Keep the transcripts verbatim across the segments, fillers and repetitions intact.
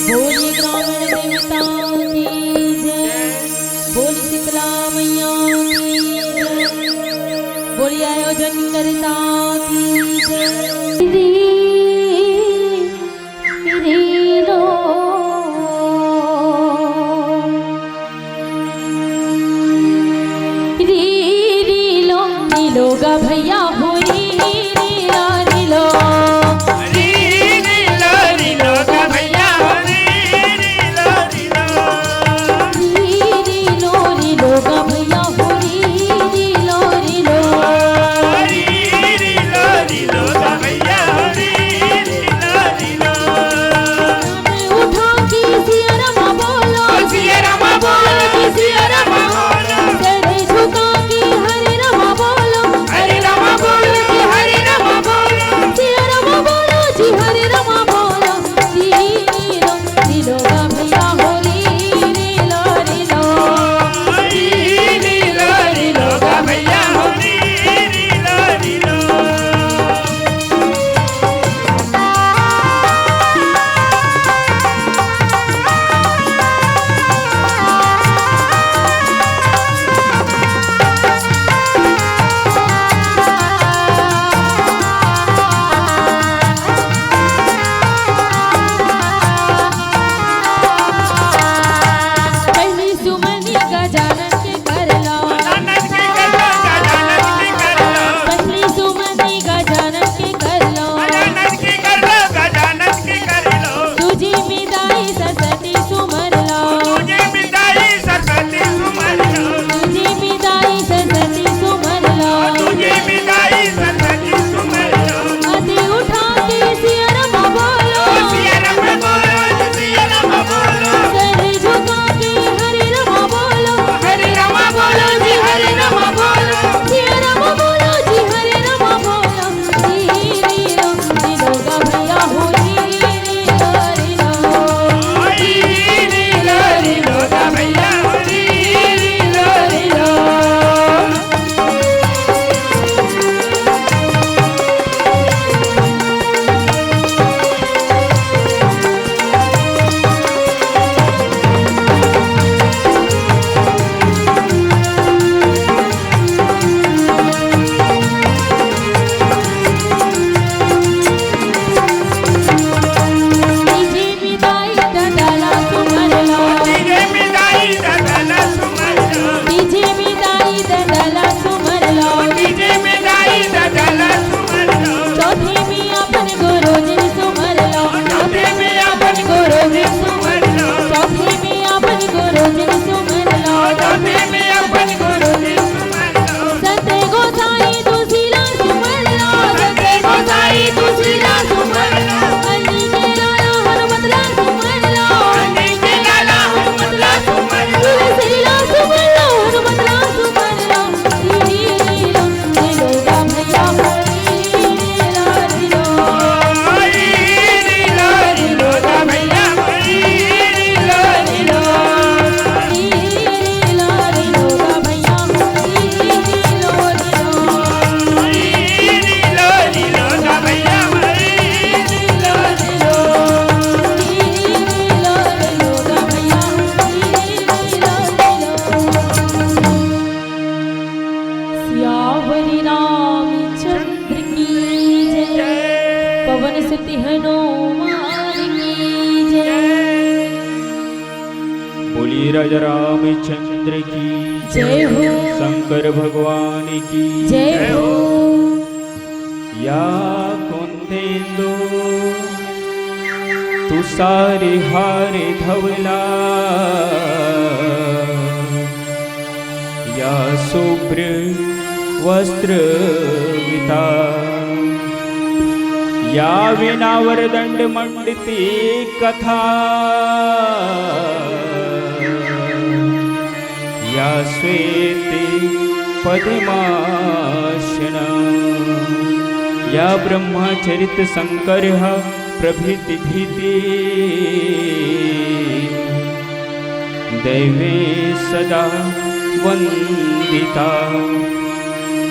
बोली ग्रामीण देवता की जय। बोली शीतला मैया की जय। बोली आयोजन करता की जय। री, री लो। री, री लो, री लो गा भैया हो, री, री लो, री लो। री, री लो, री लो गा भैया हो, री, री लो, री लो। री, री लो, री लो गा भैया हो, री, री लो, री लो। री, री लो, री लो गा भैया हो, री, री लो, री लो। उठा के सिया रामा बोलो, सिया रामा बोलो, सिया रामा बोलो। सर झुका के हरे रामा बोलो, हरे रामा बोलो, हरे रामा बोलो। सिया रामा बोलो जी, हरे रामा बोलो। री लो, री लो गा भैया हो, री लो, री लो। री लो, री लो गा भैया हो, री लो, री लो। पहली सुमन गजानन के कर लो। गजानन के कर लो, गजानन के कर लो। पहली सुमन गजानन के कर लो। गजानन के कर लो, गजानन के कर लो। दूजी बिदाई सरस्वती सुमर लो। दूजी बिदाई सरस्वती सुमर लो। दूजी बिदाई सरस्वती सुमर लो। दूजी बिदाई सरस्वती सुमर लो। आदि उठा के सिया रामा बोलो। सिया रामा बोलो, सिया रामा बोलो। सर झुका के हरे रामा बोलो। हरे रामा बोलो जी, हरे रामा बोलो। सिया रामा बोलो जी, हरे रामा बोलो। री, री लो, री लो गा भैया हो, री, री लो, री लो। री, री लो, री लो गा भैया हो, री, री लो, री लो। DJ मिताई ददा ला सुमर लो। DJ मिताई ददा ला सुमर लो। DJ मिताई ददा ला सुमर लो। DJ मिताई ददा ला सुमर लो। चौथे में अपन गुरुजी सुमर लो। चौथे में अपन गुरुजी सुमर लो। चौथे में अपन गुरुजी सुमर लो। चौथे में अपन गुरुजी सुमर लो। सत गोसाई तुलसी ला सुमर लो। सत गोसाई तुलसी ला सुमर लो। अन्नी के लाला हनुमत ला सुमर लो। अन्नी के लाला हनुमत ला सुमर लो। तुलसी ला सुमर लो, हनुमत ला सुमर लो। री लो, री लो गा भैया हो, री लो, री लो। री लो, री लो गा भैया हो, री लो, री लो। री लो, री लो गा भैया हो, री लो, री लो। री लो, री लो गा भैया हो, री लो, री लो। री लो, री लो गा भैया हो, री लो, री लो। सियावर रामचंद्र की जय, पवन सुत हनुमान की जय। बोलिए राजा रामचंद्र की जय हो। शंकर भगवान की जय हो। या कुंदेंदु तुषार हार धवला, या शुभ्र वस्त्र विता, या वीणा वरदंड मंडित कथा, या श्वेत पद्मासन, या ब्रह्मचरित संग्रह प्रभृति भीति दैवे सदा वंदिता।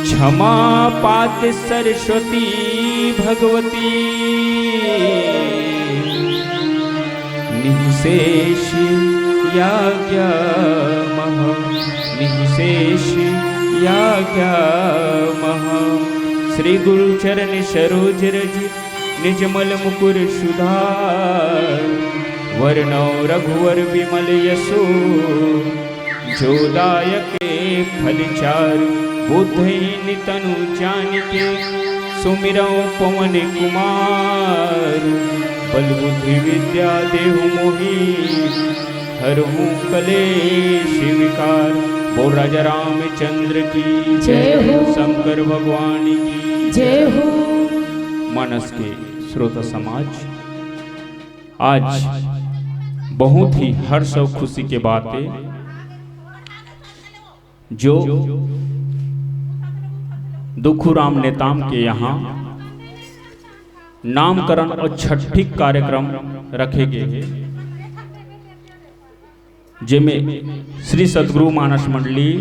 क्षमा पात सरस्वती भगवती, निःशेष आज्ञा महा, निःशेष आज्ञा महा। श्री गुरु चरण सरोज रज, निजमल मुकुर सुधार। वरनौ रघुवर विमल यशो, जो दायक फल चारु। बुद्धहीन तनु जानिके, सुमिरौ पवन कुमार। बल बुद्धि विद्या देहु मोहि, हरहु कलेश विकार। बोल राजा रामचंद्र की जय हो। शंकर भगवान की जय हो। मानस के श्रोता समाज, आज बहुत ही हर्ष और खुशी के बात है जो दुखुराम नेताम के यहाँ नामकरण और छठी कार्यक्रम रखे गए हैं, जेमे श्री सदगुरु मानस मंडली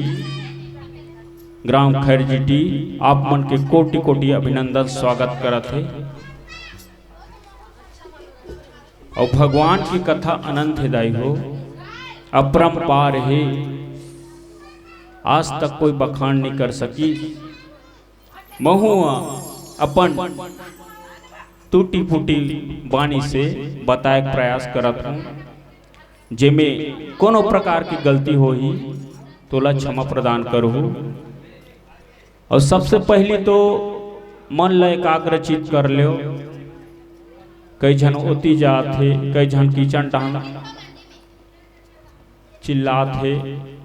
ग्राम खैरजीटी आप मन के कोटि कोटि अभिनंदन स्वागत करत हे। और भगवान की कथा अनंत हे दाई हो, अपरंपार हे, आज तक कोई बखान नहीं कर सकी। महू अपन टूटी फूटी बानी से बताए के प्रयास करत हूँ, जेमे कोनो प्रकार की गलती होही तोला क्षमा प्रदान करहू। और सबसे पहली तो मन ला एकाग्रचित कर लो। कई झन ओती जात हे, कई झन किचन डहन चिल्लात हे,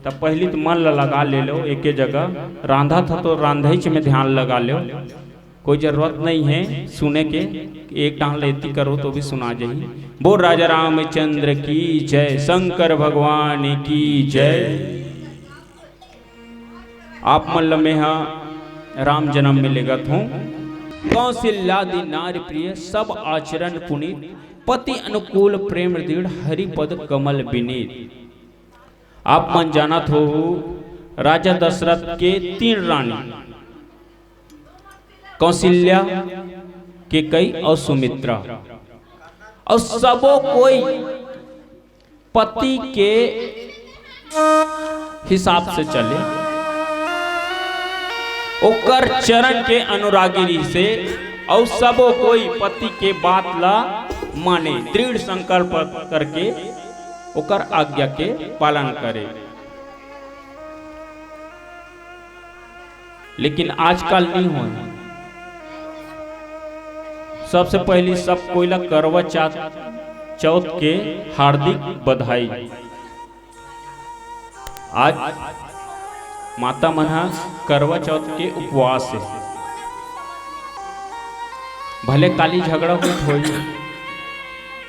तब पहली तो मन ला लगा ले लो एके जगह। रांधत ह तो रांधईच में ध्यान लगा लो, कोई जरूरत नहीं है सुने के। एक डहन ले एती करो तो भी सुना जाही। बोल राजा रामचंद्र की जय, शंकर भगवान की जय। आप मन ल मेहा राम जन्म में लेगत हूँ। कौशल्यादि नारी प्रिय, सब आचरण पुनीत, पति अनुकूल प्रेम दृढ़, हरि पद कमल विनीत। आप मन जानत हो, राजा दशरथ के तीन रानी, कौशल्या, केकई और सुमित्रा, और सबो कोई पति के हिसाब से चले, ओकर चरण के अनुरागी रहिसे, अउ सबो कोई पति के बात ला माने, दृढ़ संकल्प करके ओकर आज्ञा के पालन करे। लेकिन आजकल नहीं होय। सबसे पहली सब कोई ला करवा चौथ, चौथ के हार्दिक बधाई। आज माता मन ह करवा चौथ के उपवास हे। भले काली झगड़ा होत होही,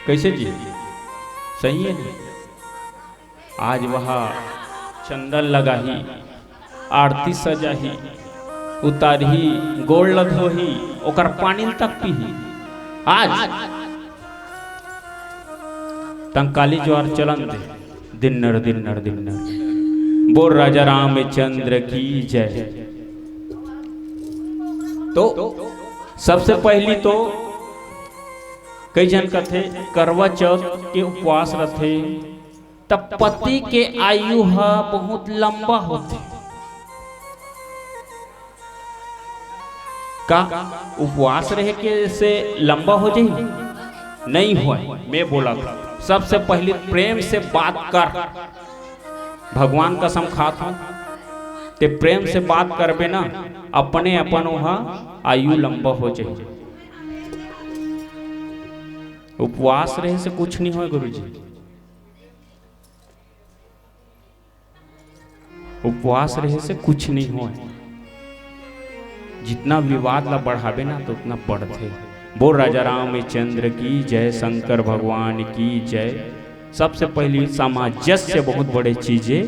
कैसे जी? सही है ना? आज वह चंदन लगाही, आरती सजाही, उतारही, गोड़ ल धोही, ओकर पानी ल तक पीही। आज तंग काली ज्वार चलन दे, दिन्नर, दिन्नर, दिन्नर। बोल राजा रामचंद्र की जय। तो सबसे पहली तो कई झन कथे करवा चौथ के उपवास रथे, त पति के आयु ह बहुत लंबा होथे। का उपवास रहे के से लंबा हो जाही? नहीं होय। मैं बोला था, सबसे पहले प्रेम से बात कर, भगवान कसम खात हूँ, ते प्रेम से बात करबे ना, अपने अपन ओहा आयु लंबा हो जाही। उपवास रहे से कुछ नहीं होय गुरुजी। उपवास रहे से कुछ नहीं होय। जितना विवाद ला बढ़ाबे ना, तो उतना बढ़थे। बोल राजा रामचंद्र की जय, शंकर भगवान की जय। सबसे पहली सामंजस्य बहुत बड़े चीज हे।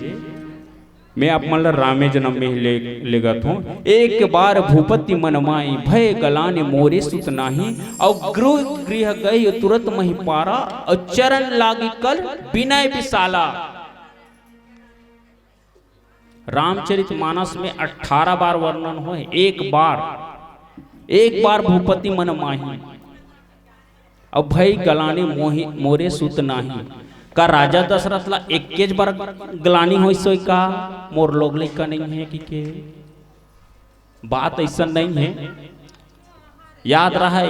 मैं आप मन ला रामे जन्म में ही ले, लेगत हूँ। एक बार भूपति मन माई, भय गलानि मोरे सुत नाही। अउ गृह, गृह गए तुरत मही पारा, अउ चरण लागी कल विनय विशाला। रामचरित मानस में अठारह बार वर्णन होय, एक बार, एक बार भूपति मन माही। अब भई गलानी मोहि मोरे सुत नाही। का राजा दशरथ ला एक्केच बार ग्लानी होइस होय का, मोर लोग लइका नहीं है कि के? बात ऐसा नहीं है। याद रहे,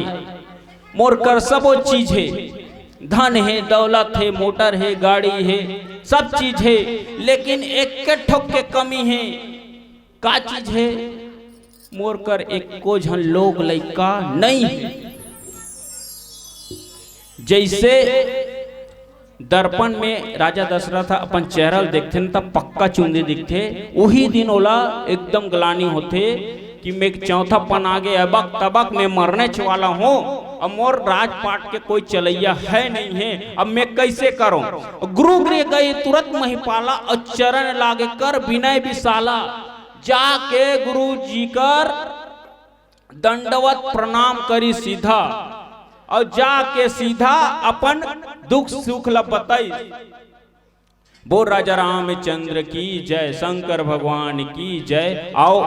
मोर कर सबो चीज है, धन है, दौलत है, मोटर है, गाड़ी है, सब चीज है, लेकिन एक ठोक के कमी है। का चीज है? मोर कर एको झन लोग लइका नहीं है। जैसे दर्पण में राजा दशरथ ह अपन चेहरा ल देखथे न, त पक्का चुंदी दिखथे। उही दिन ओला एकदम ग्लानी होथे कि मैं चौथापन आगे, अबक तबक मैं मरनेच वाला हूँ। अब मोर राजपाट के कोई चलैया है नहीं है, अब मैं कैसे करूँ? गुरु गृह गई तुरंत महिपाला, और चरण लागे कर विनय विशाला। जाके गुरु जी कर दंडवत प्रणाम करी सीधा, और जाके सीधा अपन दुख सुख ला बताई। बोल राजा रामचंद्र की जय, शंकर भगवान की जय। आओ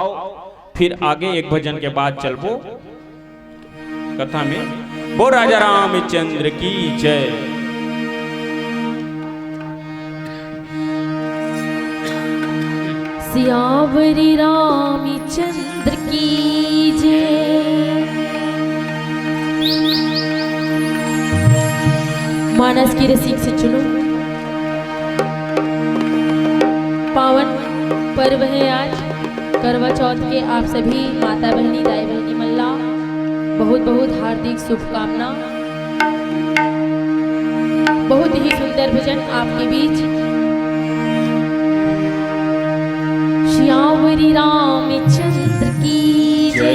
फिर आगे एक भजन के बाद चलबो कथा में। बोल राजा रामचंद्र की जय। सियावरी रामचंद्र की जय। मानस की रसिक से चुनो, पावन पर्व है आज करवा चौथ के। आप सभी माता बहनी, दाई बहनी मन ला बहुत बहुत हार्दिक शुभकामना। बहुत ही सुंदर भजन आपके बीच। श्यावरी रामचंद्र की जय।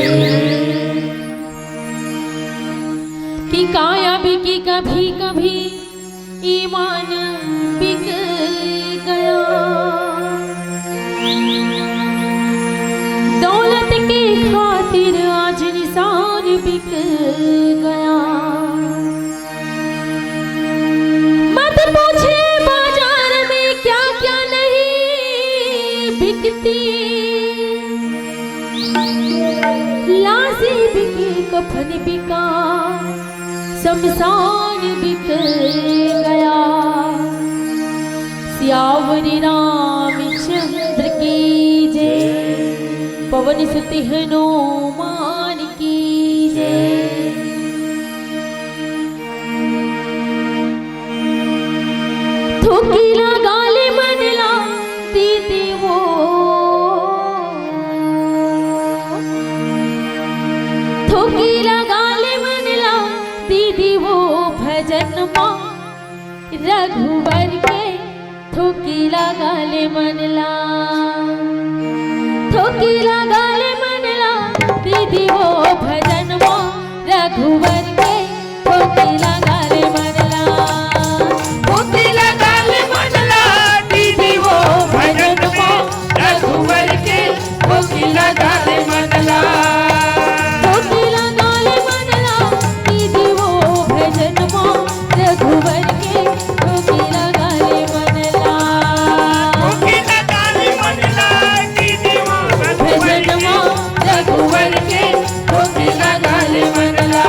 कि काया बिकी कभी कभी ईमान बिक गया, दौलत के खातिर आज निशान बिक गया। मत पूछे बाजार में क्या क्या नहीं बिकती, लाशें बिके, कफन बिका, शमशान बिक गया। सियावरी रामचंद्र की जय, पवन सुत हनुमान की जय। थोकिला गाले मन ला दीदी वो, थोकिला गाले मन ला दीदी वो भजन मा रघुवर के। थोकिला गाले मन ला, थोकिला गाले मन ला दीदी वो भजन मा रघुवर के। थोकिला गाले मन ला, थोकिला गाले मन ला दीदी वो भजन मा रघुवर के। थोकिला गाले मन ला, थोकिला गाले मन ला दीदी वो भजन मा रघुवर के। थोकिला गाले मन ला, थोकिला गाले मन ला दीदी वो भजन मा रघुवर के। थोकिला गाले मन ला,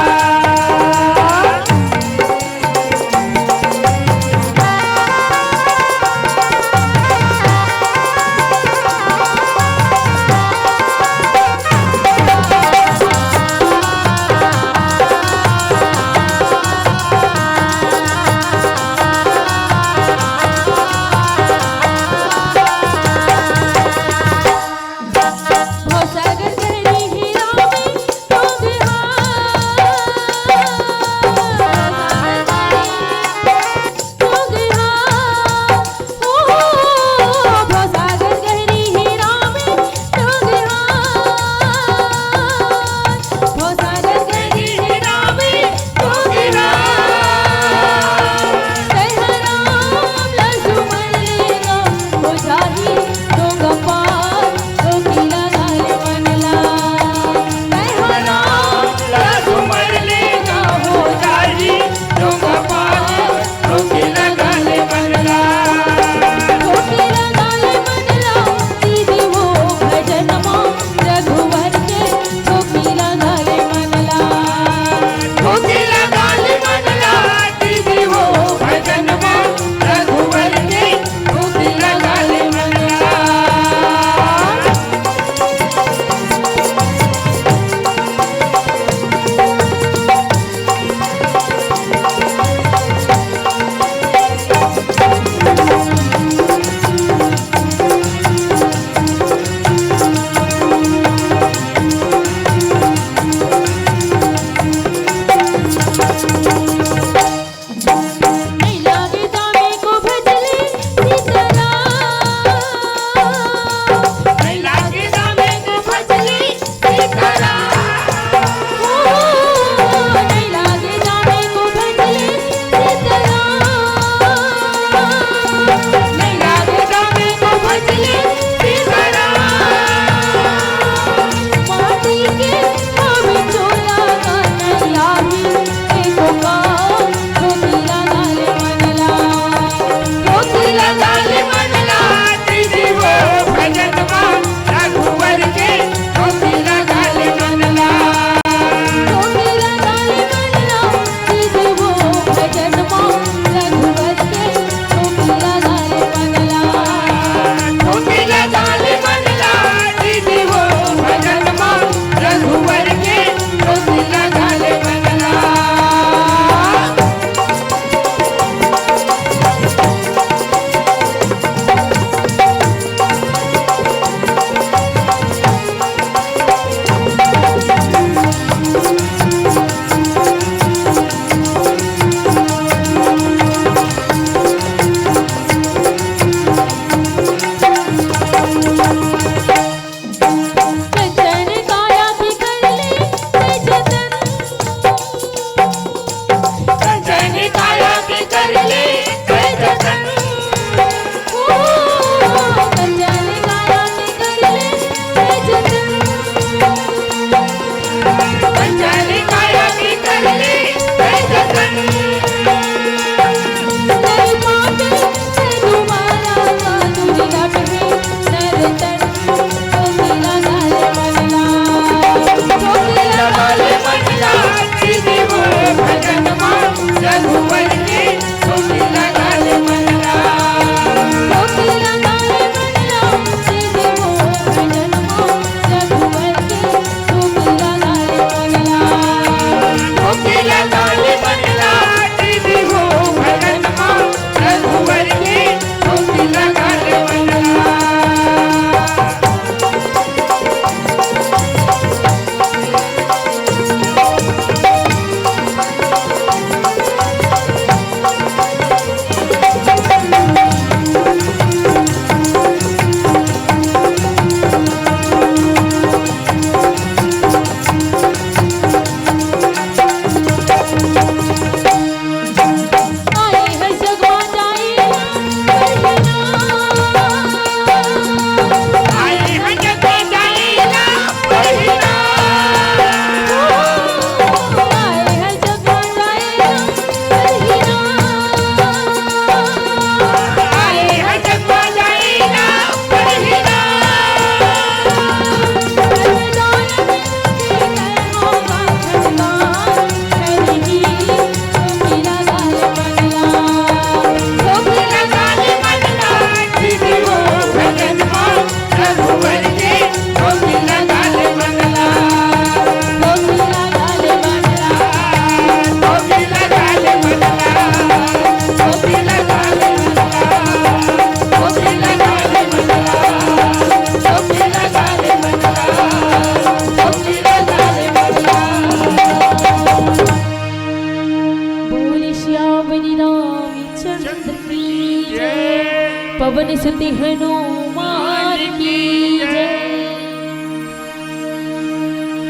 बोल सियावर रामचंद्र की जय। पवन सुत हनुमान की जय।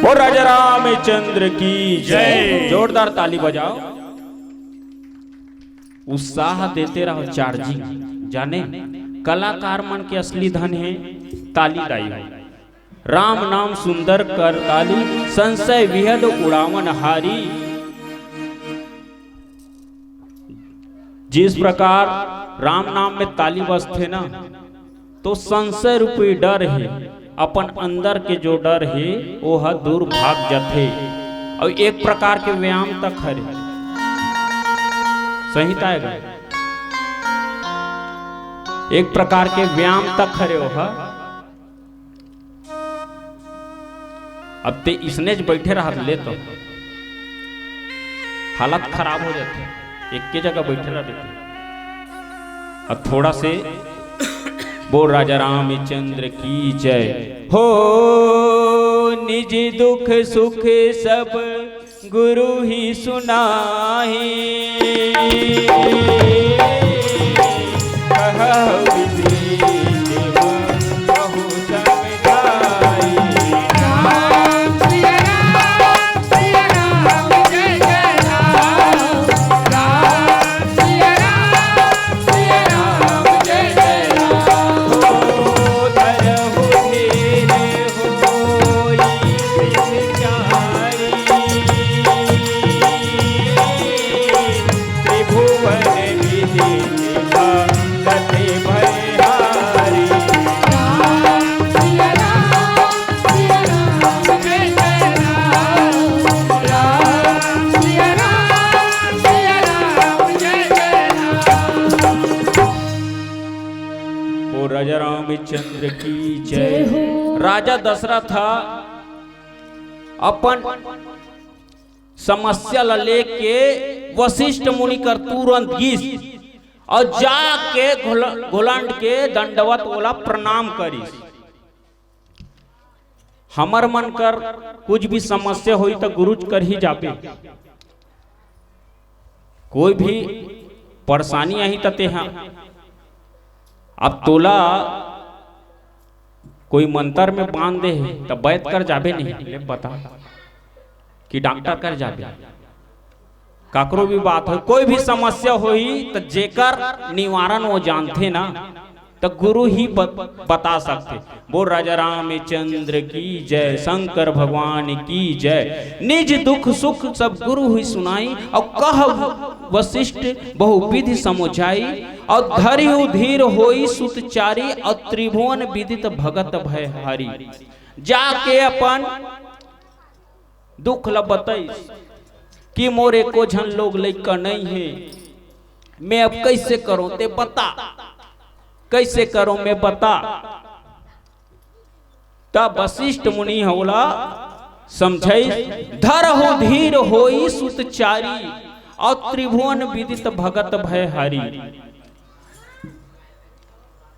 बोल राजा रामचंद्र की जय। जय। जोरदार ताली बजाओ। उत्साह देते रहो, चार्जिंग। जाने, कलाकार मन के असली धन हे ताली दाई। राम नाम सुंदर कर ताली, संशय विहद उड़ावन हारी। जिस प्रकार राम नाम में ताली बजथे ना, तो संशय रूपी डर हे, अपन अंदर के जो डर हे, वो ह दूर भाग जाथे। और एक प्रकार के व्यायाम तक हरे, सही ताय गा? एक प्रकार के व्यायाम तक हरे वो ह। अब ते इसने ज बैठे रहत ले तो हालत खराब हो जाथे, एक के जगह बैठे रहते। अब थोड़ा से बोल राजा रामचंद्र की जय हो। निज दुख सुख सब गुरु ही सुनाही। कहहु विधि देवा कहु समझाई। राम सिया राम, सिया राम, जय जय राम। राम सिया राम, सिया राम, जय जय राम। हो धरहु धीर होई विचारी। त्रिभुवन विदित भगत भयहारी। राम सिया राम, सिया राम, जय जय राम। राम सिया राम, सिया राम, जय जय राम। ओ राजा रामचंद्र की जय। जय हो। राजा दशरथ ह अपन समस्या ल लेके वशिष्ठ मुनि कर तुरंत गिस और जाके घोल-, घोलंड के दंडवत ओला प्रणाम करिस। हमर मन कर कुछ भी समस्या होई त गुरुज कर ही जाबे। कोई भी परेशानी आही त तेहा, अब तोला कोई मंतर में बांध दे हे, त वैद कर जाबे नहीं, ले बता, कि डॉक्टर कर जाबे? काकरो भी बात हो, कोई भी समस्या होही, त जेकर निवारण वो जानथे ना, त गुरु ही बत-, बता सकथे। बोल राजा रामचंद्र की जय, शंकर भगवान की जय। निज दुख सुख सब गुरु ही सुनाई, और कह वशिष्ठ बहुविधि समुझाई। और धरिउ धीर होई सुत चारी, और त्रिभुवन विदित भगत भय हारी। जाके अपन दुख ल बतइस। कि मोर एको झन लोग लइका नइ हे, मैं अब कइसे करों, ते बता, कइसे करों मैं बता। तब वशिष्ठ मुनि ह ओला समझाइस, धरहु धीर होई सुत चारी, अउ त्रिभुवन विदित भगत भय हारी।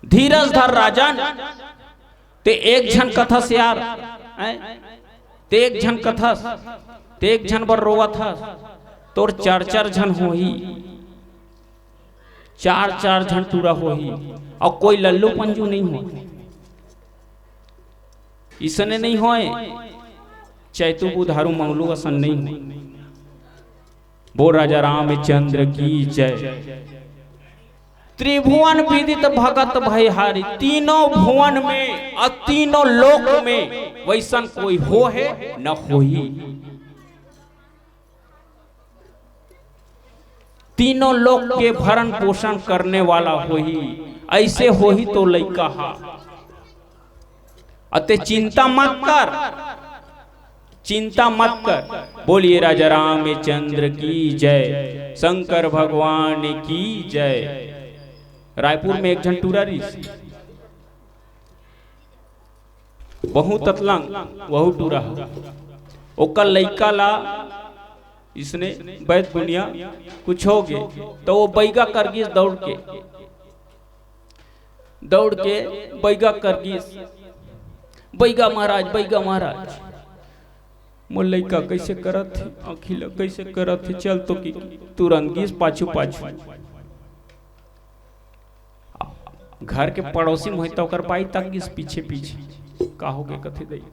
धीरज धर राजन, ते एक झन कथस यार, हैं? ते एक झन कथस, ते एक झन बर रोवत हस, तोर चार चार झन होही, चार चार झन टूरा होही, अउ कोई लल्लू पंजू नइ हो, इसने नइ होय, चैतू बुधारू मंगलू असन नइ हो। बोल राजा रामचंद्र की जय। त्रिभुवन विदित भगत भयहारी, तीनों भुवन में अउ तीनों लोक में वइसन कोई हो हे न होही। तीनों लोक के भरण पोषण करने वाला होही, अइसे होही तो लइका हा। अते चिंता मत कर, चिंता मत कर। बोलिए राजा रामचंद्र की जय, शंकर भगवान की जय। रायपुर में एक झन टूरा रिहिस, बहुत अतलंग, वहू टूरा ह। ओकर लइका ला इसने बैद बुनिया कुछ हो गे, तो वो बैगा कर गिस दौड़ के, दौड़ के बैगा कर गिस, "बैगा महाराज, बैगा महाराज, मोर लइका कइसे करत हे, आँखी ला कइसे करत हे, चल तो," कि तुरंत गिस पाछू पाछू। घर के पड़ोसी में होई त ओकर बाई तक गिस पीछे पीछे, "का हो गे?" कथे दई।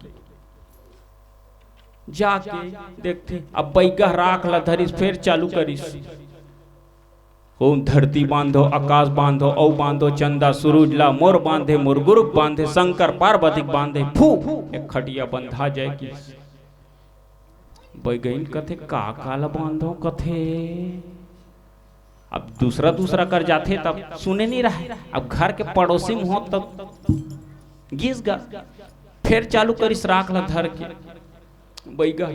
जाके देखथे, अब बैगा राख ला धरिस, फेर चालू करिस, "ओम धरती बांधो, आकाश बांधो, अउ बांधो चंदा सुरुज ला, मोर बांधे, मोर गुरु बांधे, शंकर पार्वती बांधे, फू, एक खटिया बंधा जाय," कि बैगइन कथे, "का, का ला बांधो?" कथे, अब दूसरा, दूसरा कर जाथे, तब सुने नइ रहय। अब घर के पड़ोसी में हो, तब गिस गा। फेर चालू करिस राख ला धर के, बैगा,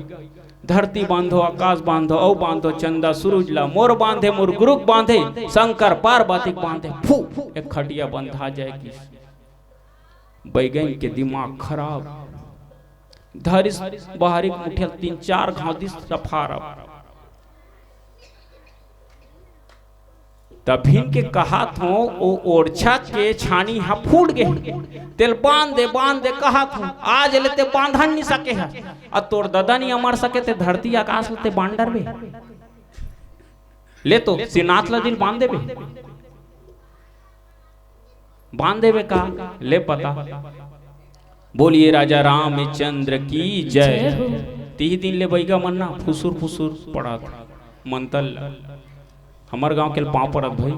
"धरती बांधो, आकाश बांधो, अउ बांधो चंदा सुरुज ला, मोर बांधे, मोर गुरुक बांधे, शंकर पार्वती बांधे, फू, एक खटिया बंधा जाय," कि बैगइन के दिमाग खराब। धरिस बाहरी मुठिया तीन चार घाव दिस सफारब। तभिन के कहत हों, ओ ओरछा के छानी ह फूट गे। तेल बांध दे, बांध दे कहत हों, आज ले ते बांधन नइ सके ह। अ तोर ददा नइ अमर सके, ते धरती आकाश ल ते बांध डरबे। ले तो, श्रीनाथ ल दिल बांध देबे। बांध देबे का? ले पता। बोलिए राजा रामचंद्र की जय। जय हो। तिही दिन ले बैगा मन ना फुसुर फुसुर पड़त मंतर ल। हमर गांव के ल पांव पड़त भई।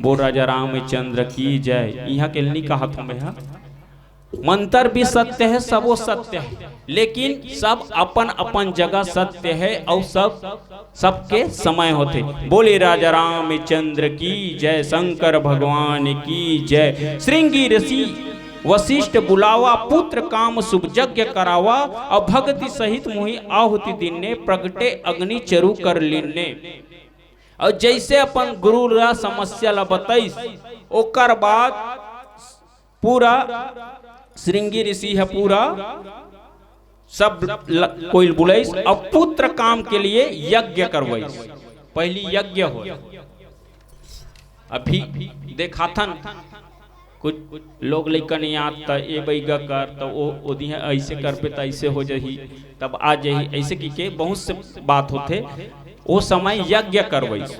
बोल राजा रामचंद्र की जय। इहां के ल नी कहत हों मैं हा। मंतर भी सत्य हे, सबो सत्य हे, लेकिन सब अपन अपन जगह सत्य हे अउ सब सबके समय होथे। बोले राजा रामचंद्र की जय, शंकर भगवान की जय। श्रृंगी ऋषि वशिष्ठ बुलावा, पुत्र काम शुभ यज्ञ करावा, अउ भक्ति सहित मुहि आहुति दीन्हे, प्रगटे अग्नि चरु कर लीन्हे। अउ जइसे अपन गुरु ला समस्या ला बतइस, ओकर बाद पूरा श्रृंगी ऋषि ह पूरा सब ल-, कोई ल बुलाइस, अउ पुत्र काम के लिए यज्ञ करवाइस। पहली यज्ञ होय। अभी देखाथन कुछ लोग लइका नइ आत, त ए बैगा कर, त ओ, ओदी ह अइसे करबे, त अइसे हो जाही, तब आ जाही, अइसे कहिके बहुत से बात होथे। ओ समय यज्ञ करवाइस।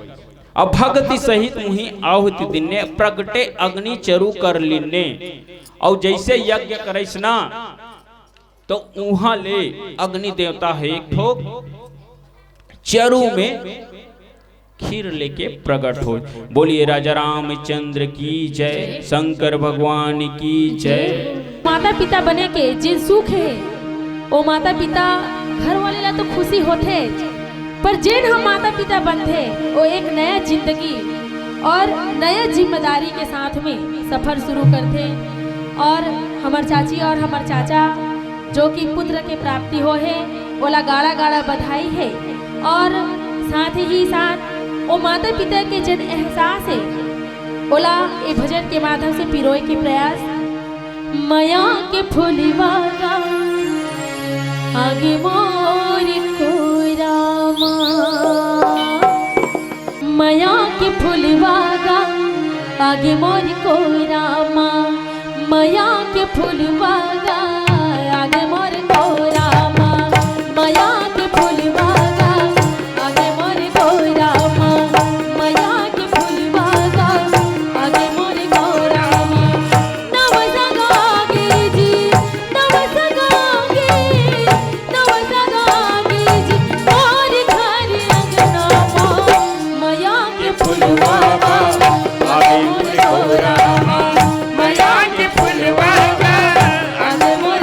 अउ भक्ति सहित मुहि आहुति दीन्हे, प्रगटे अग्नि चरु कर लीन्हे। अउ जइसे यज्ञ करइस ना, त उहां ले अग्नि देवता ह एक ठो चरु में खीर लेके प्रगट होय। बोलिए राजा रामचंद्र की जय, शंकर भगवान की जय। माता पिता बने के जेन सुख हे, ओ माता पिता घर वाले ला तो खुशी होथे, पर जेन हम माता पिता बनथे, ओ एक नया जिंदगी और नया जिम्मेदारी के साथ में सफर शुरू करथे। और हमर चाची और हमर चाचा, जो कि पुत्र के प्राप्ति होय हे, ओला गाड़ा गाड़ा बधाई हे। और साथ ही साथ वो माता पिता के जन एहसास है, ओला ए भजन के माध्यम से पिरोए के प्रयास। मया के फुलवा गा आगे मोर कोरा मा, मया के फुलवा गा आगे मोर कोरा मा, मया के फुलवा गा आगे मोर कोरा मा, मया के फुलवा गा आगे मोर कोरा मा, मया के फुलवा गा आगे मोर कोरा मा। नव जगागे जी, नव जगागे, नव जगागे जी, मोर घर अंगना मा, मया के फुलवा गा आगे मोर कोरा मा, मया के फुलवा गा आगे मोर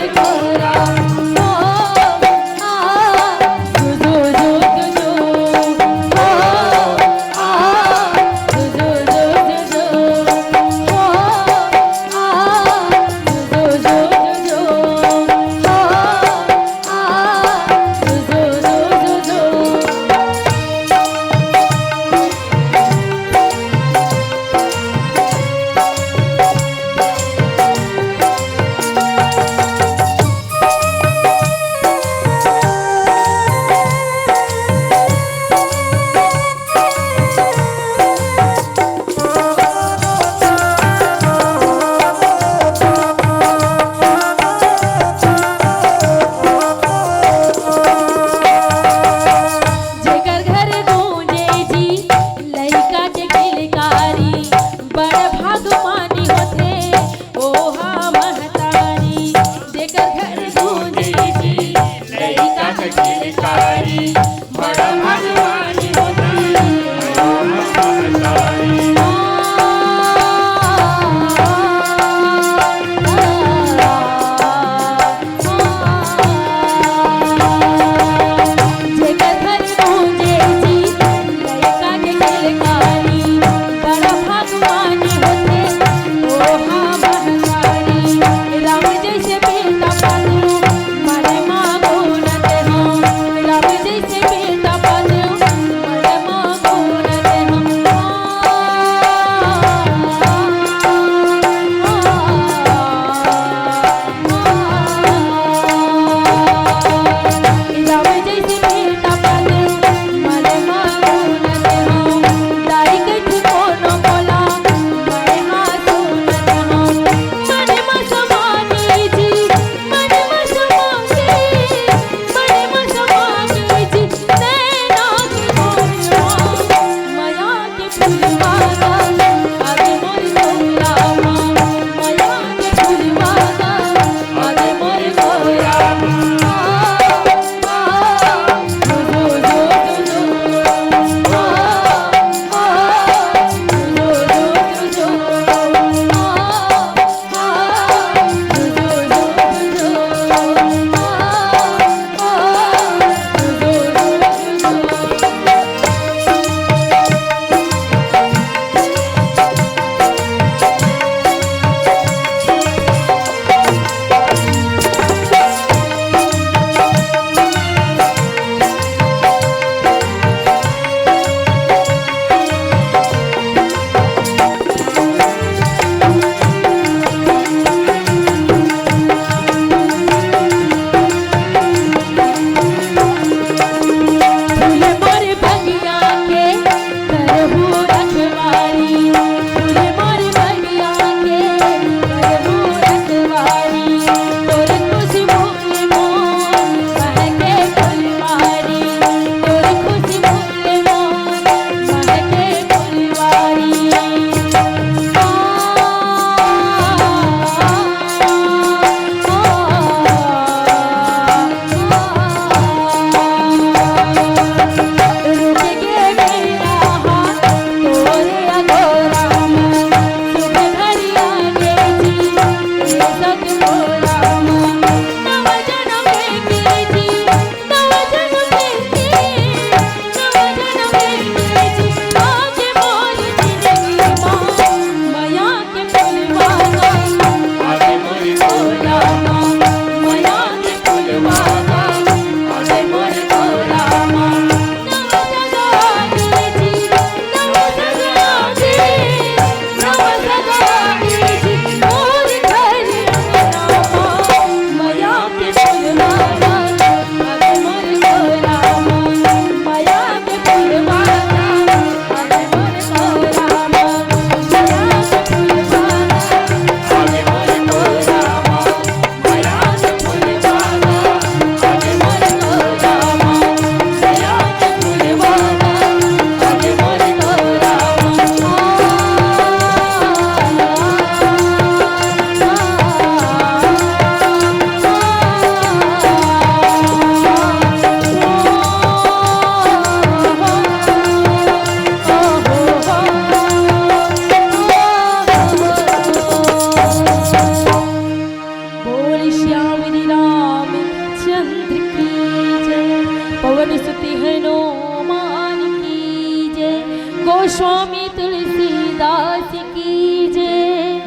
स्वामी तुलसीदास की जय।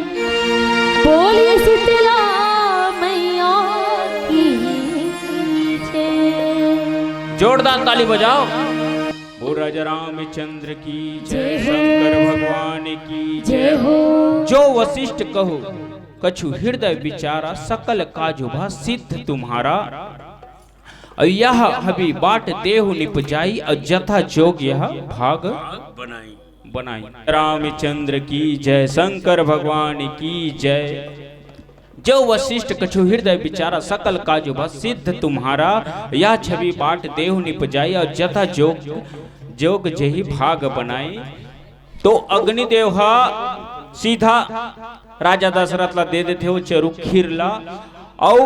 बोलिए शीतला मैया की जय। जोरदार ताली बजाओ। बोल राजा रामचंद्र की जय, जय हो। शंकर भगवान की जय जय। हो। जो वशिष्ठ कहो कछु हृदय विचारा, सकल काज हुआ सिद्ध तुम्हारा। अउ यह हबी बाट देहु निपजाई, अउ जथा जोग यह भाग बनाई। बनाई। रामचंद्र की जय, शंकर भगवान की जय। जो वशिष्ठ कछु हृदय विचारा, सकल काज हुआ सिद्ध तुम्हारा। यह छवि बाट देहु निपजाई, अउ जथा जोग, जोग जेहि भाग बनाई। तो अग्निदेव हा सीधा राजा दशरथ ला दे देथे वो चरुक खीर ला। अउ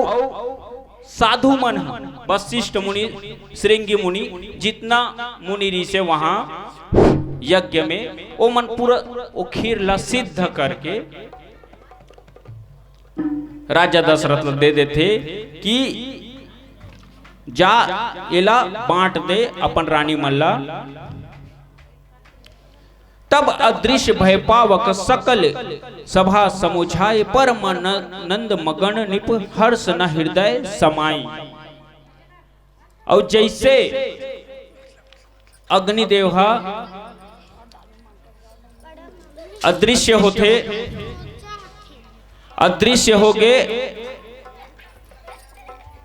साधु मन ह, वशिष्ठ मुनि, श्रृंगी मुनि, जितना मुनि ऋषि वहां यज्ञ में, वो मन पूरा वो खीर ला सिद्ध करके राजा दशरथ ला दे देथे कि जा, एला बांट दे अपन रानी मन ला। तब अदृश्य भय पावक सकल सभा समुझाए, परमानंद मगन नृप हर्ष न हृदय समाई। अउ जैसे अग्निदेव हा अदृश्य होथे, अदृश्य हो गे,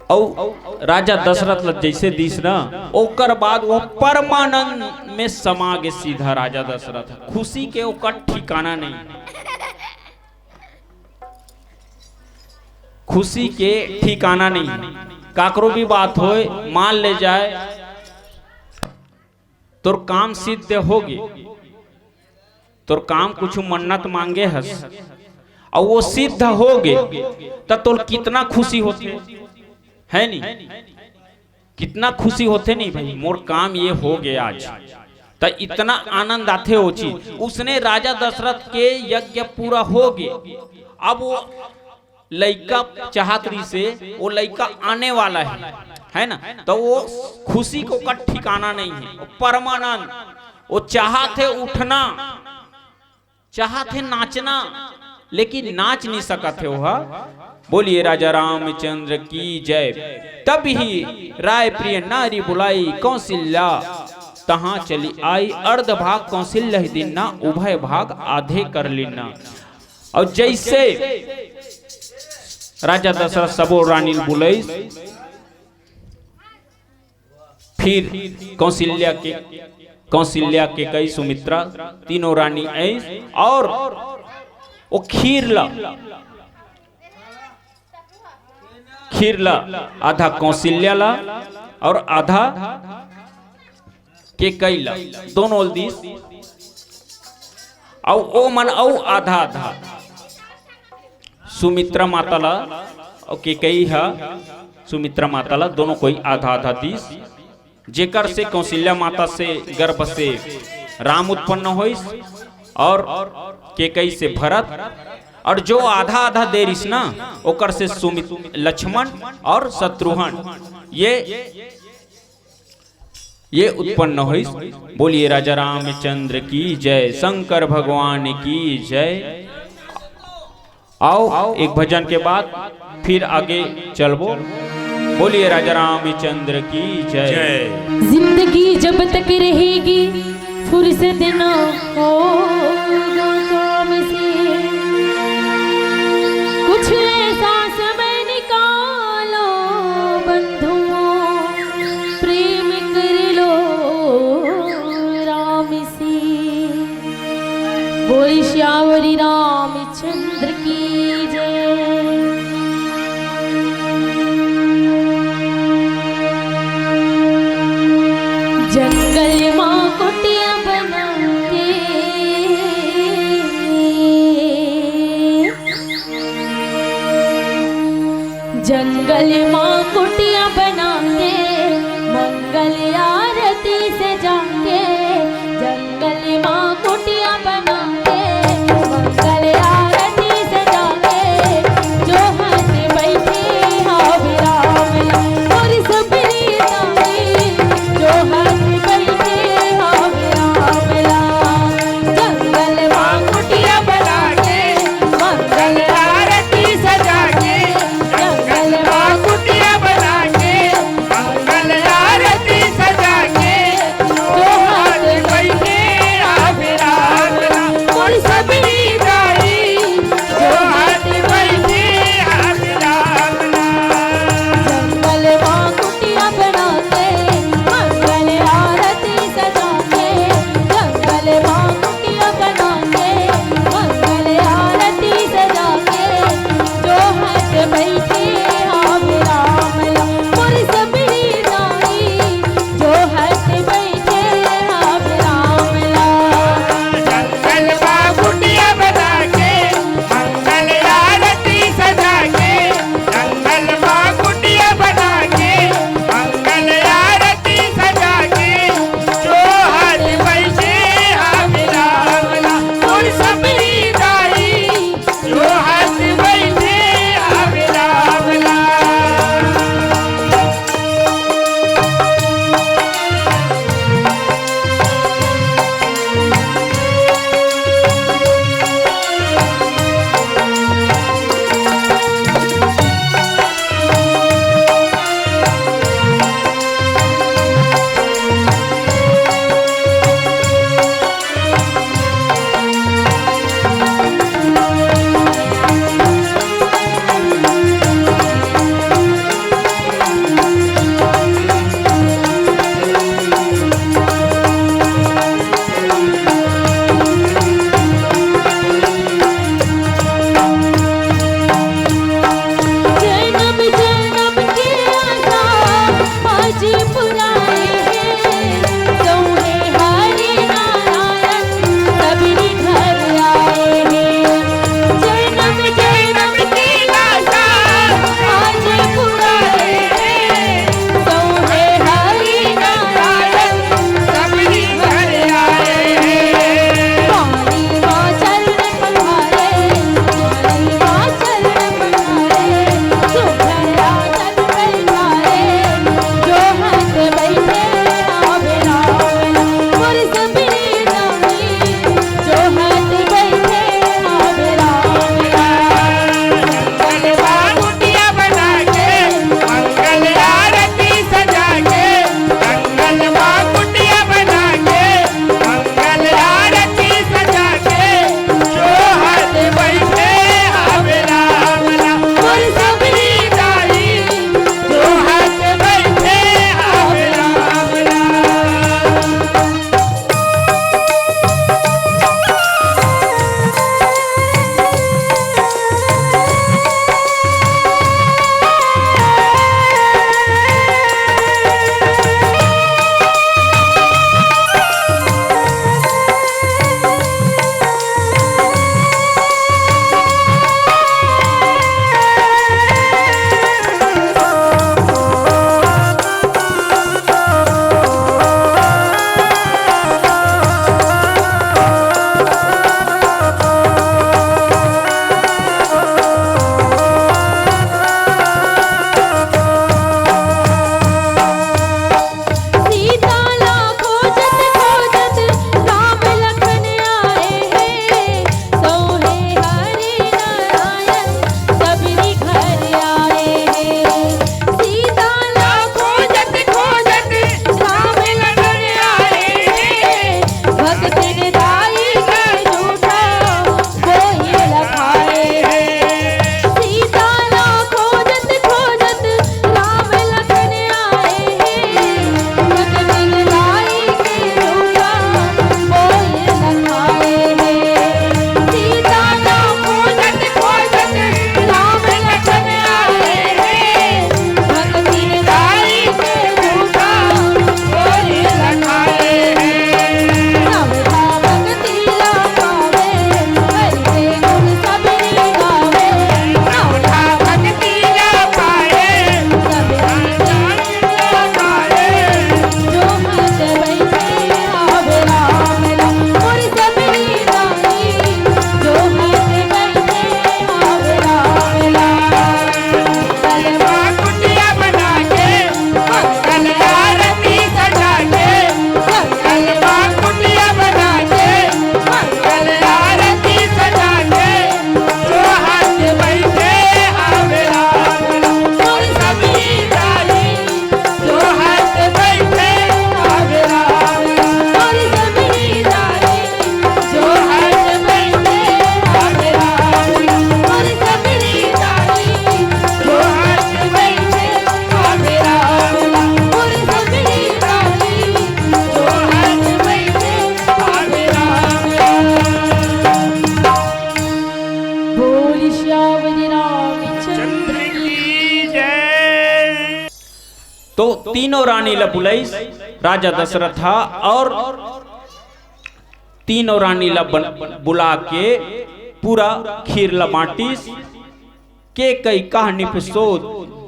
अउ राजा दशरथ ल जैसे दिस ना, ओकर बाद वो परमानंद में समा गे सीधा राजा दशरथ। खुशी के ओकर ठिकाना नहीं, खुशी के ठिकाना नहीं। काकरो भी बात होए, मान ले जाए, तोर काम सिद्ध हो गे, तोर काम कुछ मन्नत मांगे हस, अउ वो सिद्ध हो गे, त तोर कितना खुशी होथे, है नी? कितना खुशी होथे नी भाई, मोर काम ये हो गे आज, त इतना आनंद आथे वो चीज। उसने राजा दशरथ के यज्ञ पूरा हो गे, अब वो लइका चाहत रहिसे, वो लइका आने वाला है, है ना? तो वो खुशी को का ठिकाना नहीं है, वो परमानंद, वो चाहत है उठना, चाहत है नाचना, लेकिन नाच नहीं सकत है वो। बोलिए राजा रामचंद्र की जय। तब ही राय प्रिय नारी बुलाई कौशल्या, तहां चली आई अर्ध भाग कौशल्य ही दीन्ना, उभय भाग आधे कर लीन्ना। अउ जैसे राजा दशरथ सबो रानी ल बुलइस, फिर कौशल्या के, कौशल्या, केकई, सुमित्रा, तीनों रानी आइस अउ वो खीर ला, खीर ला आधा कौशल्या ला अउ आधा केकई ला, दोनों ल दिस। अउ ओ मन अउ आधा आधा सुमित्रा माता ला अउ केकई हा सुमित्रा माता ला, दोनों कोई आधा आधा दिस, जेकर से कौशल्या माता से गर्भ से राम उत्पन्न होइस अउ केकई से भरत, अउ जो आधा आधा दे रिस ना, ओकर से सुमित लक्ष्मण अउ शत्रुघ्न, ये ये उत्पन्न होइस। बोलिए राजा रामचंद्र की जय, शंकर भगवान की जय। आओ, एक भजन के बाद फिर आगे चलबो। बोलिए राजा रामचंद्र की जय। जय। जिंदगी जब तक रहेगी, फुर्सत ना होगा काम से। कुछ ऐसा समय निकालो बंधुओं, प्रेम कर लो राम से। बोल सियावर रामचंद्र की जय। जंगल मां कुटिया बना के, जंगल मां कुटिया बना के, मंगल आरती से जाके, जंगल मां कुटिया बना के, मंगल आरती से जाके, तीनों रानी ला बुलाइस राजा दशरथ हा, और तीनों रानी ला बन-, बुला के पूरा खीर ला बांटिस। केकई कहा नृप सो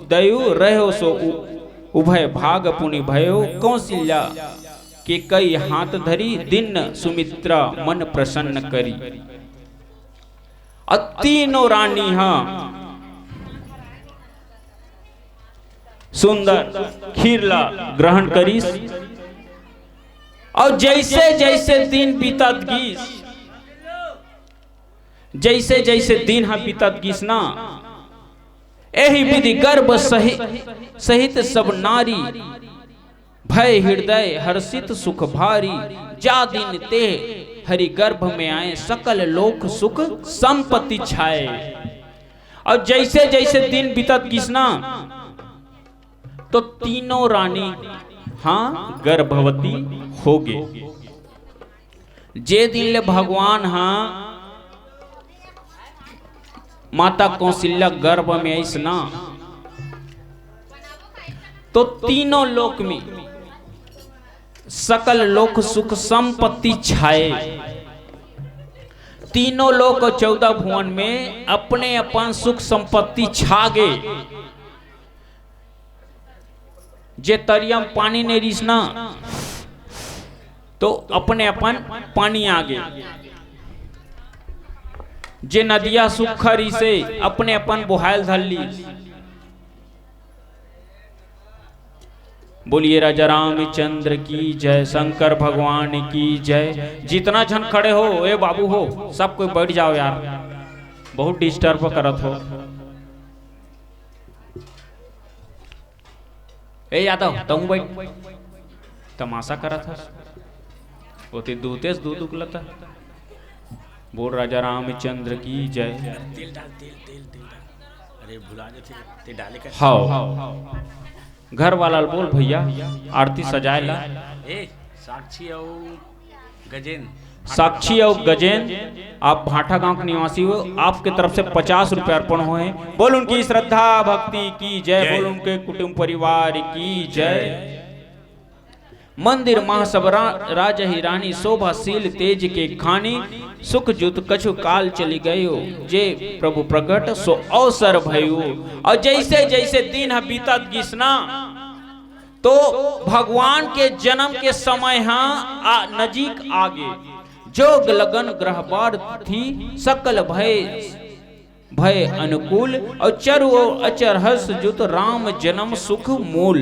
दयु, रह्यो सो उ-, उभय भाग पुनि भयो। कौशल्या केकई हाथ धरी, दीन सुमित्रा मन प्रसन्न करी। अउ तीनों रानी हा सुंदर खीर ला ग्रहण करिस। अउ जैसे जैसे दिन बीतत गिस, जैसे जैसे दिन हा बीतत गिस ना, एही विधि गर्भ सहि-, सहित सब नारी, भय हृदय हर्षित सुख भारी। जा दिन ते हरि गर्भ में आए, सकल लोक सुख संपत्ति छाए। अउ जैसे जैसे दिन बीतत गिस ना, तो तीनों रानी हा गर्भवती होगे। जे दिन ले भगवान हा माता कौशल्या गर्भ में आइस ना, तो तीनों लोक में सकल लोक सुख संपत्ति छाए। तीनों लोक अउ चौदह भुवन में अपने अपन सुख संपत्ति छा गे। जे तरिया म पानी नइ रिहिस ना, तो अपने अपन पानी आ गे। जे नदिया सूखा रिहिसे, अपने अपन बोहायल धर ली। बोलिए राजा रामचंद्र की जय, शंकर भगवान की जय। जितना झन खड़े हो, ए बाबू हो, सब कोई बैठ जाओ यार, बहुत डिस्टर्ब करत हो। ए यादव, तहूं बैठ, तमाशा करत हस। ओती दूतेस दूध उकलत हे। बोल राजा रामचंद्र की जय। तेल डाल, तेल, तेल, तेल डाल। अरे भुला जाथे, ते डाले का? हाव। घर वाला ल बोल भैया, आरती सजाए ला। ए, साक्षी अउ गजेंद्र। साक्षी अउ गजेंद्र, आप भाटा गांव के निवासी हो, आपके तरफ से पचास रुपया अर्पण होए हे। बोल उनकी श्रद्धा भक्ति की जय, जय। बोल उनके कुटुंब परिवार की जय। जय। मंदिर महासभा रा-, राजहि रानी, शोभाशील तेज के खानी, सुख जुत कछु काल चली गयो, जे प्रभु प्रगट सो अवसर भयो। अउ जैसे जैसे दिन ह बीतत गिस ना, तो भगवान के जन्म के समय ह आ, नजीक आगे। जोग लगन ग्रह बार थी, सकल भय, भय अनुकूल, अउ चरु ओर अचर हर्ष जुत, राम जन्म सुख मूल।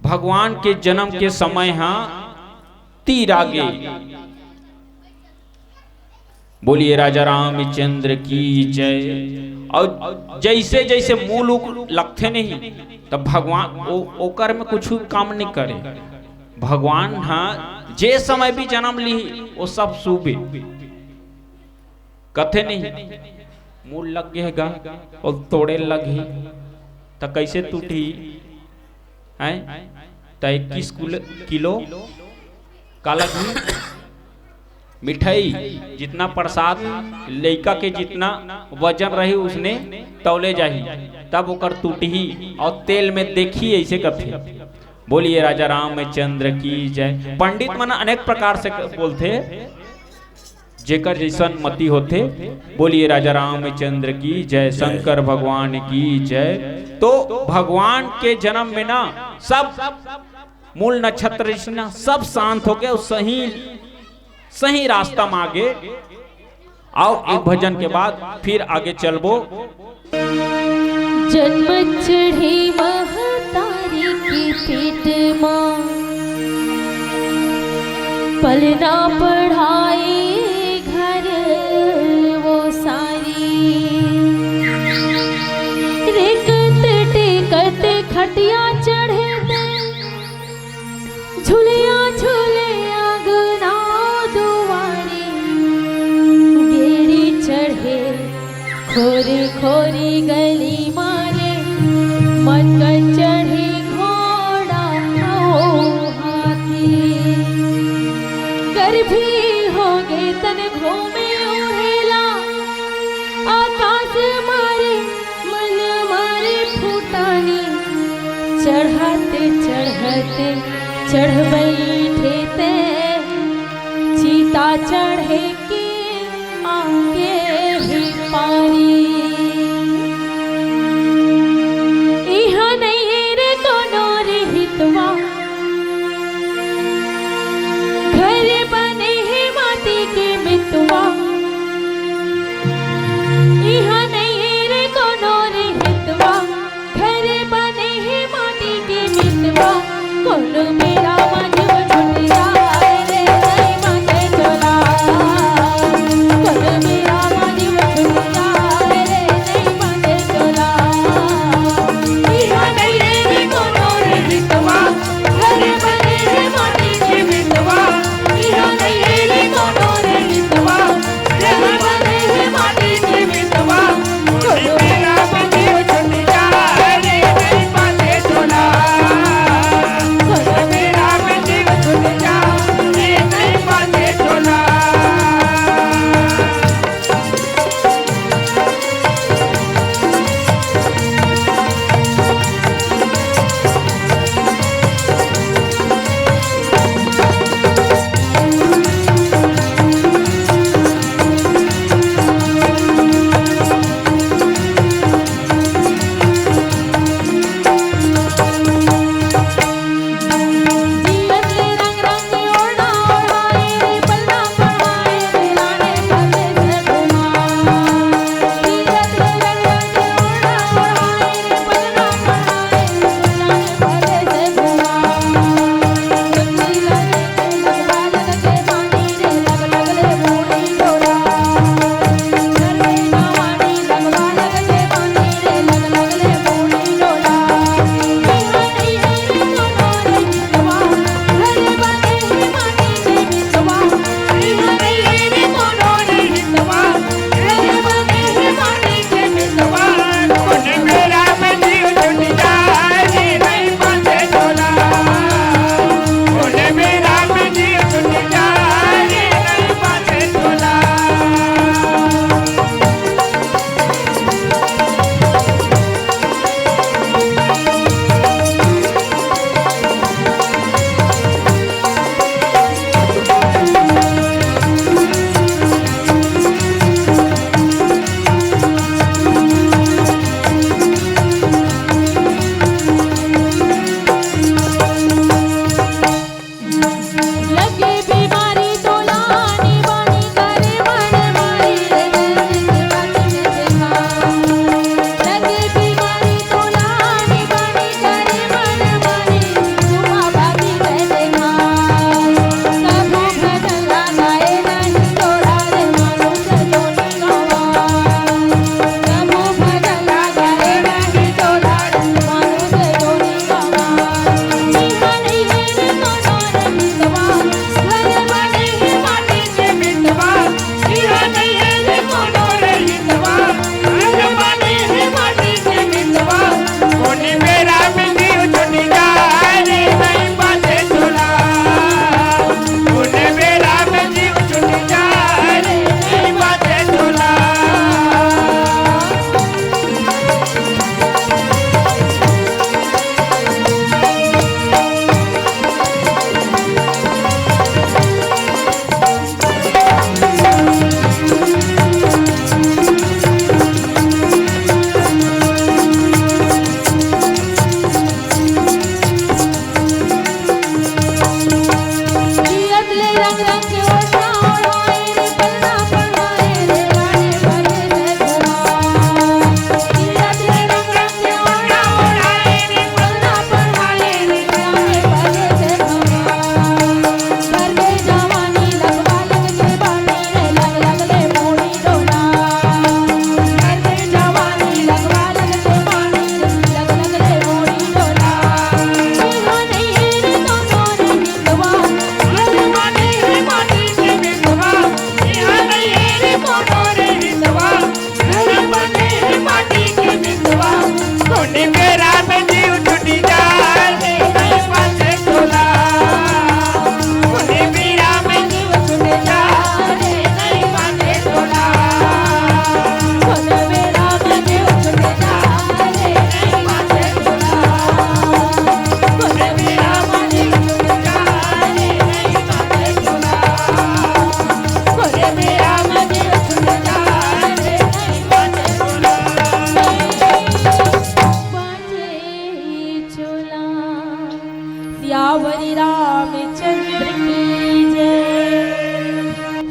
भगवान के जन्म के समय ह तीर आगे। बोलिए राजा रामचंद्र की जय। अउ जैसे जैसे मूल उक लगथे नहीं, तब भगवान ओ-, ओकर में कुछ काम नहीं करे। भगवान ह जे समय भी जन्म ली, वो सब शुभ हे। कथे नहीं, मूल लग गे हे गा, अउ तोड़े लगही, त कैसे टूटही? हैं? त इक्कीस कुल-, किलो का लगही? मिठाई, जितना प्रसाद, लइका के जितना वजन रही, उसने तौले जाही, तब ओकर टूटही। अउ तेल में देखी, ऐसे कथे। बोलिए राजा रामचंद्र की जय। पंडित मन अनेक प्रकार से क-, बोलथे, जेकर जैसन मति होथे। बोलिए राजा रामचंद्र की जय, शंकर भगवान की जय। तो भगवान के जन्म में ना, सब मूल नक्षत्र जैसे ना, सब शांत होके अउ सही, सही रास्ता में आगे। आओ, एक भजन के बाद फिर आगे चलबो। जन्म चढ़े महतारी के पेट मा, पलना पढ़ाए घर वो सारी। रेंगत टेंगत खटिया चढ़े ते, झुलिया झूले अंगना दुआरे, गेड़ी चढ़े खोरी खोरी गली मारे, मटका चढ़े घोड़ा ओ हाथी। गर्भी होगे तन घूमे उड़ेला, आकाश मारे मन मारे फुटानी, चढ़ते चढ़ बैठे ते, चिता चढ़े के आगे ही पारी। इहाँ नइ हे रे कोनो रे हितवा, घर बने हे माटी के मितवा। इहाँ नइ हे रे कोनो रे हितवा, घर बने हे माटी के मितवा। कोनो बेरा मा जीव छूट जाए रे, नइ बांधे झोला। कोनो बेरा मा जीव छूट जाए रे, नइ बांधे झोला। इहाँ नइ हे रे कोनो रे हितवा, घर बने हे माटी के मितवा। इहाँ नइ हे रे कोनो रे हितवा, घर बने हे माटी के मितवा।